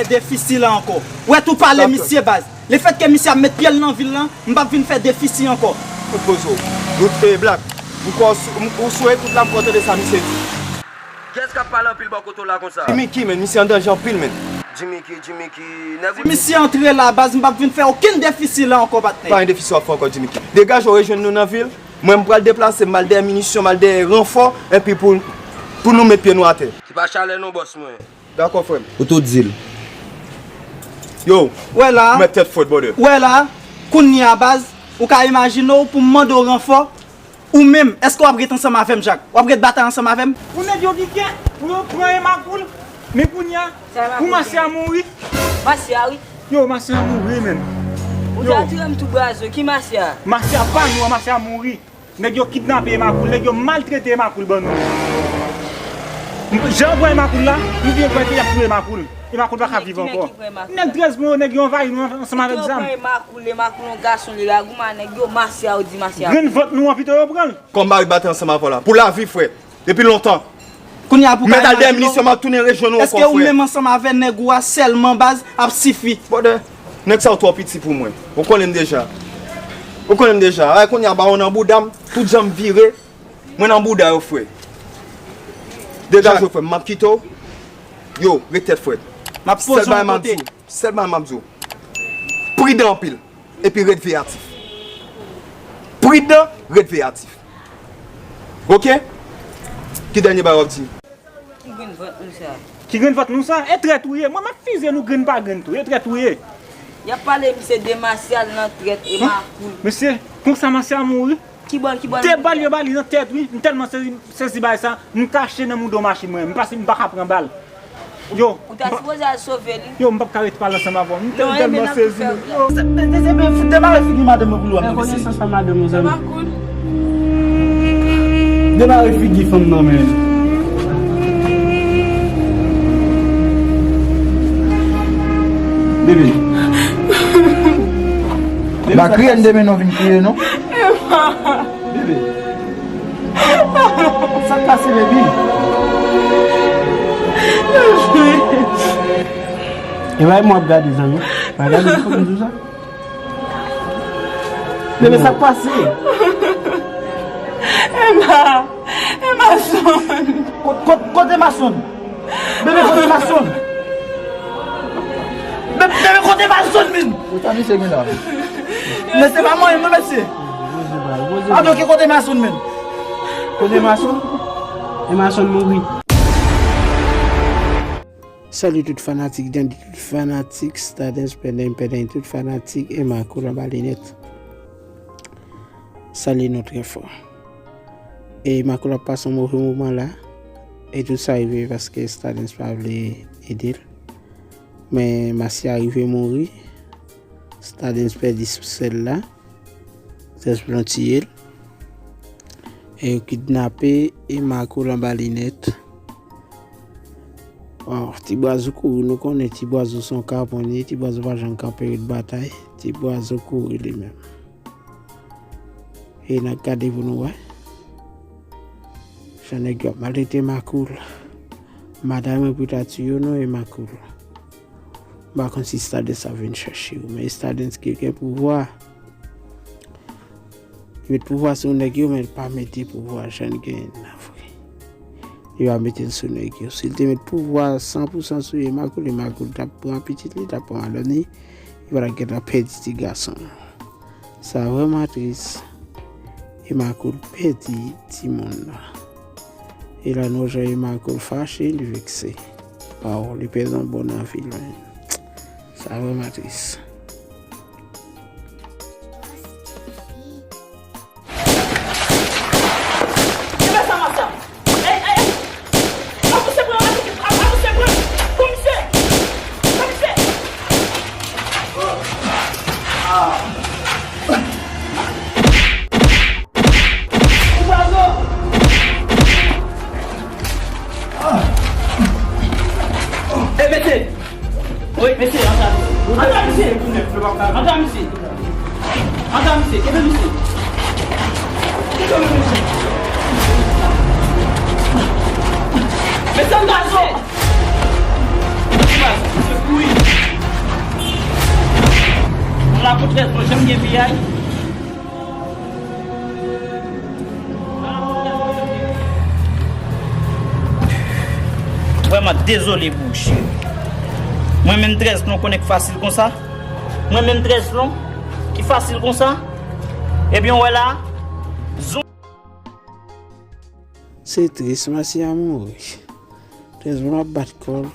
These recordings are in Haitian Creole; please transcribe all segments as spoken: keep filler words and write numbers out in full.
Defisi la ankò. Ou wè tou pale misye baz. Lefètke misye ap met pye l nan vil lan, m p ap vin fè defisi ankò. Kout bozo. Ou, eh, Black. M kwè w sou, m, ou sou ekout la, m kwè w tande sa misye di. Kiyès k ap pale anpil bò kote w la konsa? Jimmy Key, men, misye an danje anpil, men. Jimmy Key, Jimmy Key, nèg ou. Si misye antre la, baz, m p ap vin fè okenn defisi la ankò, patnè. Pa gen defisi w ap fè ankò, Jimmy Key. Degaje w rejwenn nou nan vil. Mwen, m pral deplase, m al dèyè minisyon, m al dèyè ranfò, epi pou, pou nou met pye nou atè. Se pa chalè non, bòs mwen. Dakò, frè m. Ou tou di l. Yo, wè la, ou mèt tèt frèt, brother. Wè la, kounye a, baz, ou ka imajine w pou m mande w ranfò, ou menm, èske w ap ret ansanm avè m, Jak? W ap ret batay ansanm avè m? Pou nèg yo gen kè, pou yo pran e makoul, men kounye a, pou masya mouri. Masya, wi. Yo, masya mouri, menm. Ou te atire m tou brazo, ki masya? Masya pa nou an, masya mouri. Nèg yo kidnape Emakoul, nèg yo maltrete Emakoul ban nou. Jan yo pran Emakoul la, m byen kwè ke y ap touye Emakoul. Emakoul pa ka viv ankò. Nèg trèz mwen yo, nèg yo anvayi nou ansanm avèk zam. Emakoul, Emakoul yon gason, li la goumen, nèg yo masya, yo di masya. Grenn vant nou an pito yo pran l. Kòm mari batay ansanm avè w la. Pou lavi, frè. Depi lontan. Kounye a pou ka imajine w, èske ou menm ansanm avè nèg ou a sèlman baz ap sifi? Brother, nèg sa yo twò piti pou mwen. Ou konnen m deja. Ou konnen m deja. Ay, kounye a bawon nan bouda m, tout jan m vire, mwen nan bouda yo, frè. Degaje w, frè m, m ap kite w. Yo, ret tèt frèt. M ap poze yon kote. Sèl bagay m ap di w. Pridan anpil. Epi ret veyatif. Pridan, ret veyatif. Oke? Ki dènye bagay w ap di? Ki grenn vant nou sa? Ki grenn vant nou sa? E trèt ou ye. Mwen, m ap fize nou grenn pa grenn tou. E trèt ou ye. Y ap pale misye de masyal nan trèt e makoul. Mesye, konsa masyal mouri. Ki bòl, ki bòl? De bal yo ba li nan tèt, wi. M tèlman sezi, sezi bagay sa. M kache nan moudo machin mwen. M pa, m pa ka pran bal. Yo. Ou ta sipoze al sove li. Yo, m p ap ka ret pale ansanm avè w. M tèlman sezi, men. Yo. Se, se, se, se, fout demare figi madanm nan pou lwa, mesye. Fè konesans ak madanm ou, zanmi. Demare figi fanm nan, men. Bebe. Bebe, pa kriye m demen non, vin kriye non. Bebe. Sa k pase, baby? E bay mwen ap gade, zanmi. Pa gade, fòk m di w sa. Bebe, sa k pase? Emma, Emma sonn. Kot-, kot-, kote Mason? Bebe, kote Mason? Be-, bebe, kote Mason, min? Ou ta misye gen la? Men se pa mwen, non, mesye. Poze bra, poze bra. Adoke kote Mason, men? Kote Mason? E Mason mouri. Salut tout fanatik Dandy, tout fanatik Stardens, Pèdeny, Pèdeny, tout fanatik Emma Cool anba linèt. Salut nou trè fò. E Emma Cool ap pase yon move moman la. E tout sa rive paske Stardens pa vle ede l. Men Masya rive mouri. Stardens pèdi sè l la. Sè l tiye l. E yo kidnape Emma Cool anba linèt. Bon, Ti Bwazou kouri, nou konnen Ti Bwazou se yon kapon li ye, Ti Bwazou pa janm kanpe ret batay, Ti Bwazou kouri li menm. E n ap gade pou nou wè. Jan nèg yo ap maltrete Emma Cool. Madanm mwen pou ta tiye w non, Emma Cool. M pa konn si Stardens ap vin chèche w, men Stardens ki gen pouvwa. Li met pouvwa sou nèg yo, men li pa mete pouvwa jan l genyen nan vre. Li pa mete l sou nèg yo. Si l te met pouvwa san pou san sou Emma Cool, Emma Cool t ap pran pitit li, t ap pran madanm li, li pa t ap gentan pèdi ti gason an. Sa vrèman tris. Emma Cool pèdi timoun nan. E la nou wè jan Emma Cool fache, li vekse. Waw, li pèdi yon bon nan vi l, men. Sa vrèman tris. Ey, mesye! Wi, mesye, antre. Antre, mesye! Antre, mesye! Antre, mesye! Kenbe misye! Kenbe misye! Mesye, antre, mesye! Mesye, antre, mesye! Trèz, mwen janm gen piyay. Vrèman dezole pou ou, cheri. Mwen menm trèz plon konnen k fasil konsa. Mwen menm trèz plon ki fasil konsa. Ebyen, w wè la, zon. Se tris, Masi a mouri. Trèz plon ap bat kò l.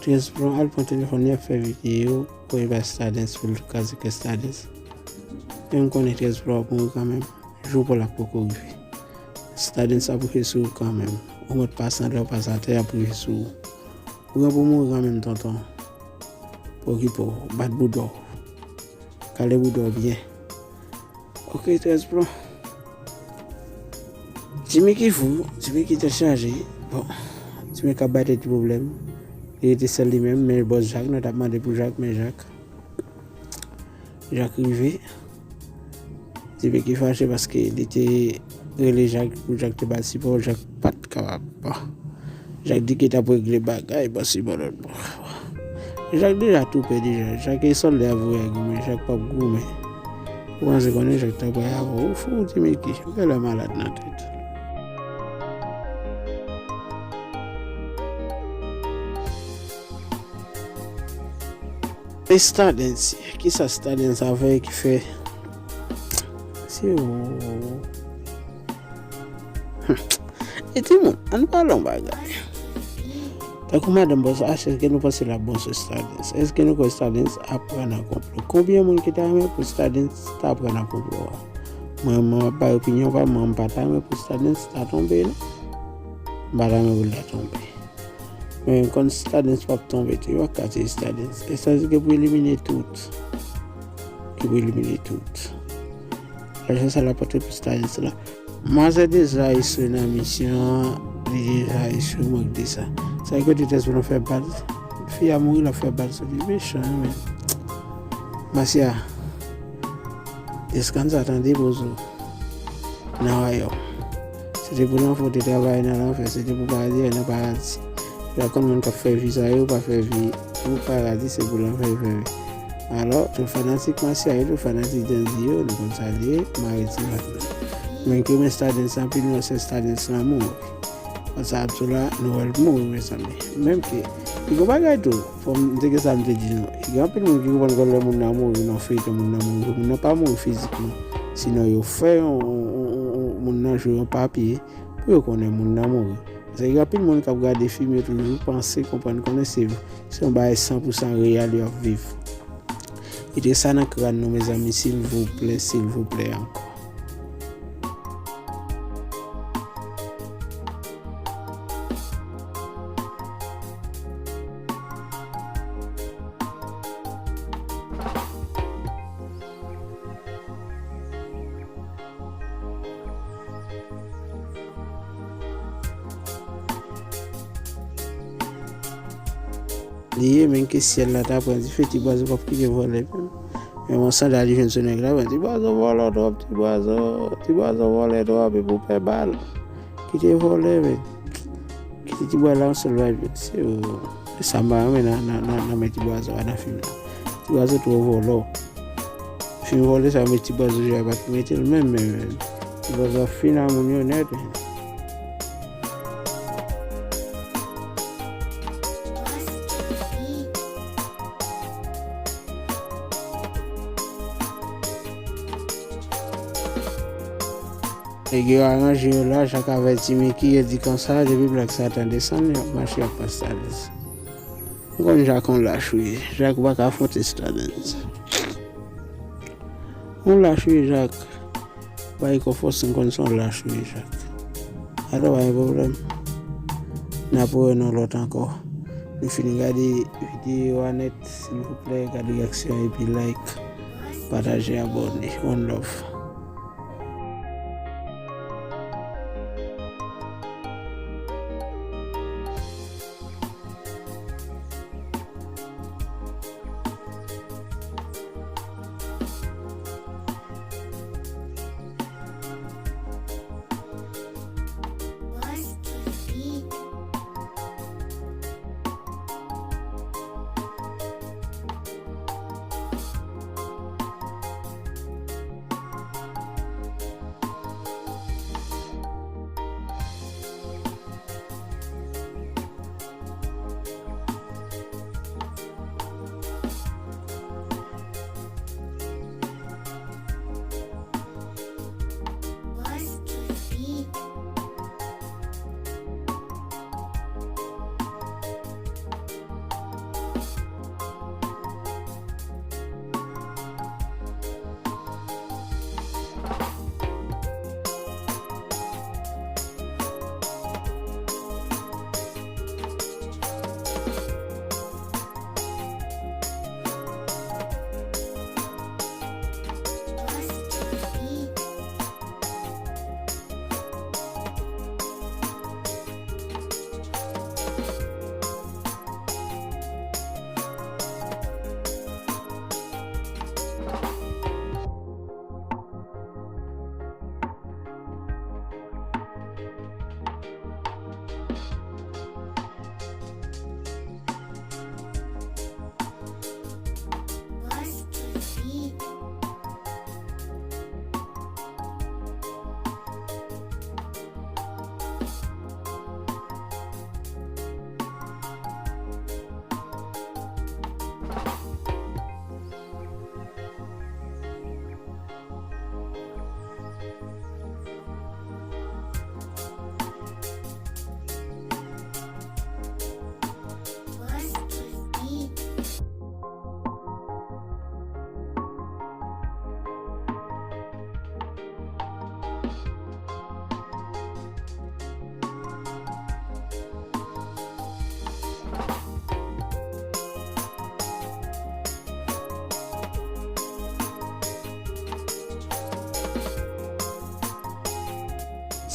Trèz plon al pran telefòn li ap fè videyo, voye bay Stardens pou l kraze kè Stardens. Men m konnen trèz plon ap mouri kanmenm. Jou pa w la poko rive. Stardens ap rive sou ou kanmenm. Ou mèt pase anlè, ou pase atè, y ap rive sou ou. Ou gen pou mouri kanmenm, tonton. Pa okipe w, bat bouda w. Kale bouda w byen. Ok, trèz plon. Jimmy ki fou, Jimmy ki tèt chaje. Bon, Jimmy k ap bay tèt li pwoblèm. Li rete sèl li menm, men bòs Jak, nou t ap mande pou Jak, men Jak. Jak rive. Jimmy ki fache paske li te rele Jak pou Jak te ba l sipò, Jak pa t kapab. Bon. Jak di ke t ap regle bagay, pase bò lòt bò. Jak deja toupe deja. Jak e sòlda ap voye goumen, Jak p ap goumen. Ou panse konnen Jak ta pral avè w? Ou fou, Ti Miki. Ou genlè malad nan tèt. E Stardens, kisa Stardens ap fè ki fè? Se ou. E timoun, ann pale yon bagay. Tankou madanm bòs H, èske nou panse l ap bon sou Stardens? Èske nou kwè Stardens ap pran nan konplo? Konbyen moun ki ta renmen pou Stardens ta pran nan konplo a? Mwen, mwen, m ap bay opinyon pa m, mwen, m pa ta renmen pou Stardens ta tonbe, non. M pa ta renmen pou l ta tonbe. Men, konn Stardens p ap tonbe tou, yo pa ka tiye Stardens. Stardens gen pou elimine tout. Gen pou elimine tout. Lajan sa l ap pote pou Stardens la. Manzè deza eswe nan misyon an, li deza eswe, mank de sa. Sa e kote tès pou nou fè bal. Fi a mouri, l ap fè bal sou li. Mechan, wi, men. Masya, deskann sa tande, pozo. Nan wayòm. Se te pou lanfè, w te travay nan lanfè. Se te pou paradi, w nan paradi. Yo pa konn moun k ap fè vi sa yo, pa fè vi pou paradi, se pou lanfè yo fè vi. Alò, tout fanatik Masya yo, tout fanatik Dandy yo, nou konn sa l ye, mare ti vat la. Mwen ki renmen Stardens anpil, nou wè se Stardens lan mouri. Konsa Abdullah, nou wè l mouri, mezanmi. Menm ke, li gon bagay tou, fò m te gen sa m te di nou. Gen anpil moun ki konprann ke lè moun nan mouri nan feyton, moun nan mouri, moun nan pa mouri fizikman. Sinon, yo fè yon, yon, yon, yon, moun nan jwe yon papye pou yo konnen moun nan mouri. Paske gen anpil moun k ap gade fim yo toujou panse, konprann, konnen se, se yon bagay san pou san reyèl yo ap viv. Kite sa nan kràn nou, mezanmi, silvouplè, silvouplè ankò. Li ye, men ke syèl la ta pran dife, ti bwazo p ap kite vòlè menm. Men yon sandal li jwenn sou nèg la, men ti bwazo vòlè twòp, ti bwazo, ti bwazo vòlè twòp, epi w pè bal. Kite vòlè, men. Kite ti bwazo la yon sèl vibe, se, oh, e sa m pa renmen nan, nan, nan, nan men ti bwazo a nan fim nan. Ti bwazo twò vòlè. Fim vòlè sa yo met ti bwazo jwe a pa ki mete l menm, menm, menm. Ti bwazo ap fin a moun yo nèt, menm. Nèg yo aranje yo la, Jak avèti Miki, yo di konsa, depi Black Satan desann, y ap mache, y ap pran Stardens. M konn Jak yon lach wi, Jak ou pa ka afwonte Stardens. Yon lach wi, Jak. Bay kò fòs, m konn se yon lach wi, Jak. Atò, pa gen pwoblèm. N ap wè nou lòt ankò. Nou fin gade videyo a nèt, silvouplè, gade reyaksyon epi like, pataje, abòne. One love.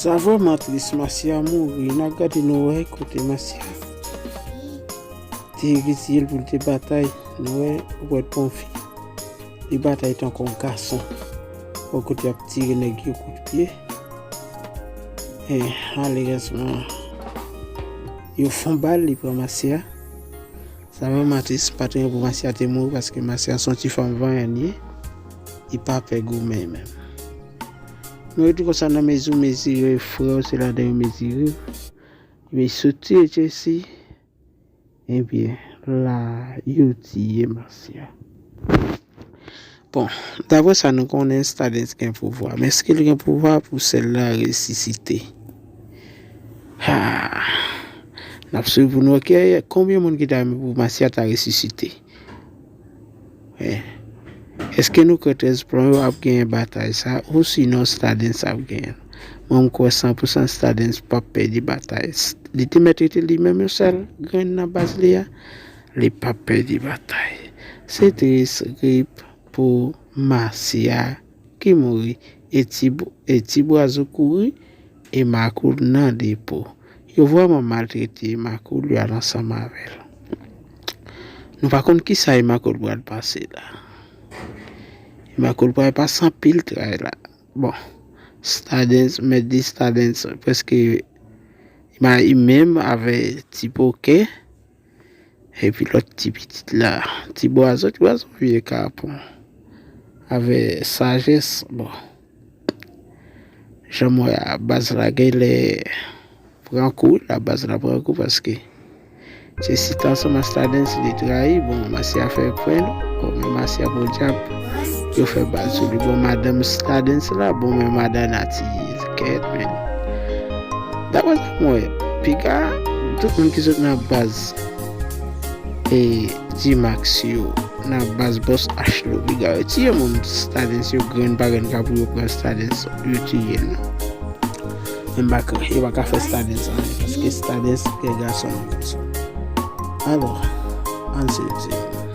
Sa vrèman tris, Masya mouri. N ap gade, nou wè kote Masya te reziye l pou l te batay. Nou wè, ou wè, bon fi. Li batay tankou yon gason. Wè kote y ap tire nèg yo kout pye. E, malerezman, yo fon bal, li pran Masya. Sa vrèman tris, m pa t renmen pou Masya te mouri, paske Masya se yon ti fanm vanyan li ye. Li pa pè goumen menm. Nou rete konsa nan mezi w mezire, frè w se ladan yo mezire. Ebyen, soti Jesse. Ebyen, la, yo tiye Masya. Bon, daprè sa nou konnen, Stardens gen pouvwa. Men èske l gen pouvwa pou sèl la resisite? Ha! N ap swiv pou nou, oke? Konbyen moun ki ta renmen pou Masya ta resisite? Wi. Èske nou kwè trèz plon yo ap genyen batay sa, ou sinon Stardens ap genyen l? Mwen, m kwè san pou san Stardens p ap pèdi batay. Li te mèt rete li menm yon sèl grenn nan baz li a. Li p ap pèdi batay. Se tris, rip pou Masya ki mouri. E ti, e ti bwazo kouri, e Makoul nan depo. Yo vrèman maltrete Makoul, yo al ansanm avè l. Nou pa konn kisa e Makoul pral pase la. E Makoul pral pase anpil tray la. Bon, Stardens, mèt di Stardens, prèske, li menm avè ti pokè. Epi lòt ti pitit la, ti bwazo, ti bwazo vye kapon. Avè sajès, bon. Jan m wè a, baz la genlè pran kou, la baz la pran kou paske se si t ansanm ak Stardens li trayi, bon, Masya fè pwen, bon, men Masya podyab, yo fè bal sou li. Bon, madanm Stardens la, bon, men madanm Nati, kèt, men. Daprè sa m wè, piga, tout moun ki sot nan baz e G-Max yo, nan baz Boss H yo, piga yo tiye moun Stardens yo, grenn pa grenn ka pou yo pran Stardens, yo tiye l. Men m pa ka, yo pa ka fè Stardens anyen, paske Stardens gen gason nan gason. Alò, ann sezi.